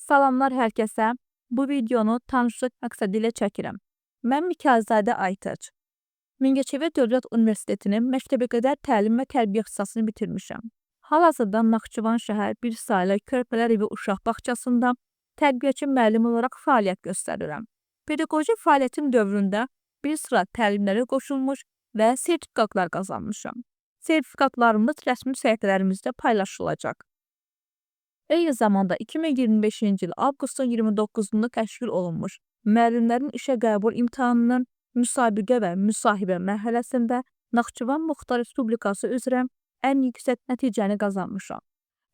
Salamlar hər kəsə. Bu videonu tanışlıq məqsədi ilə çəkirəm. Mən Mikayılzadə Aytaç. Mingəçevir Dövlət Universitetinin məktəbəqədər təlim və tərbiyə ixtisasını bitirmişəm. Hal-hazırda Naxçıvan şəhər bir saylı Körpələr Evi uşaq bağçasında tərbiyəçi müəllim olaraq fəaliyyət göstərirəm. Pedaqoji fəaliyyətim dövründə bir sıra təlimlərə qoşulmuş və sertifikatlar qazanmışam. Sertifikatlarımız rəsmi səhifələrimizdə paylaşılacaq. Eyni zamanda 2025-ci il avqustun 29-da təşkil olunmuş müəllimlərin işə qəbul imtahanının müsabiqə və müsahibə mərhələsində Naxçıvan Muxtar Respublikası üzrə ən yüksək nəticəni qazanmışam.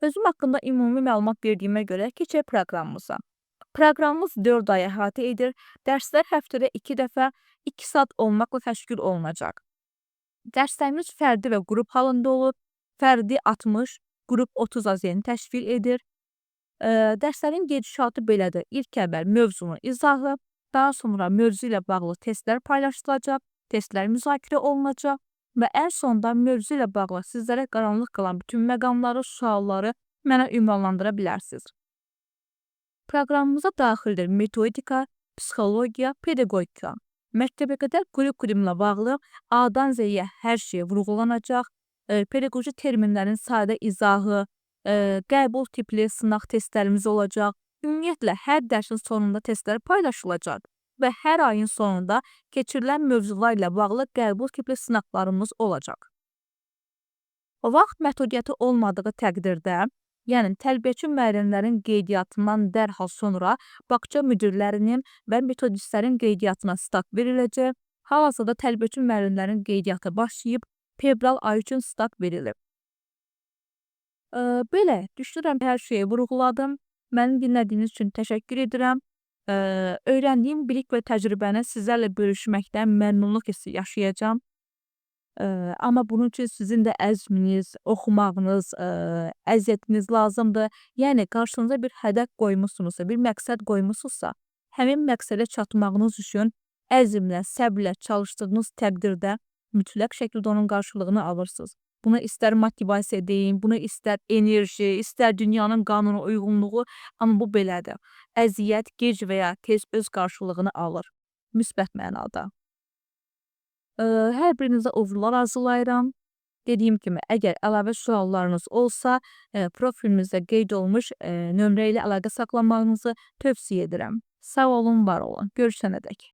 Özüm haqqında ümumi məlumat verdiyimə görə keçək proqramımıza. Proqramımız 4 ay əhatə edir. Dərslər həftədə 2 dəfə 2 saat olmaqla təşkil olunacaq. Dərslərimiz fərdi və qrup halında olur. Fərdi 60, qrup 30 AZN təşkil edir. Dərslərin gedişatı belədir. İlk əvvəl mövzunun izahı, daha sonra mövzu ilə bağlı testlər paylaşılacaq, testlər müzakirə olunacaq və ən sonda mövzu ilə bağlı sizlərə qaranlıq qalan bütün məqamları, sualları mənə ünvanlandıra bilərsiniz. Proqramımıza daxildir metodika, psixologiya, pedaqogika. Məktəbəqədər kurikulumla bağlı A-dan Z-yə hər şey vurğulanacaq. Pedaqoji terminlərin sadə izahı, qəbul tipli sınaq testlərimiz olacaq. Ümumiyyətlə, hər dərsin sonunda testlər paylaşılacaq və hər ayın sonunda keçirilən mövzular ilə bağlı qəbul tipli sınaqlarımız olacaq. Vaxt məhdudiyyəti olmadığı təqdirdə, yəni tərbiyəçi müəllimlərin qeydiyyatından dərhal sonra bağça müdirlərinin və metodistlərin qeydiyyatına start veriləcək. Hal-hazırda tərbiyəçi müəllimlərin qeydiyyatı başlayıb, fevral ayı üçün start verilib. Belə, düşünürəm hər şeyi vurğuladım. Məni dinlədiyiniz üçün təşəkkür edirəm. Öyrəndiyim bilik və təcrübəni sizlərlə bölüşməkdən məmnunluq hissi yaşayacağam. Amma bunun üçün sizin də əzminiz, oxumağınız, əziyyətiniz lazımdır. Yəni qarşınıza bir hədəf qoymusunuzsa, bir məqsəd qoymusunuzsa, həmin məqsədə çatmağınız üçün əzmlə, səbrlə çalışdığınız təqdirdə mütləq şəkildə onun qarşılığını alırsınız. Buna istər motivasiya deyin, buna istər enerji, istər dünyanın qanuna uyğunluğu, amma bu belədir. Əziyyət gec və ya tez öz qarşılığını alır, müsbət mənada. Hər birinizə uğurlar arzulayıram. Dediyim kimi, əgər əlavə suallarınız olsa, profilimizdə qeyd olunmuş nömrə ilə əlaqə saxlamağınızı tövsiyə edirəm. Sağ olun, var olun. Görüşənədək.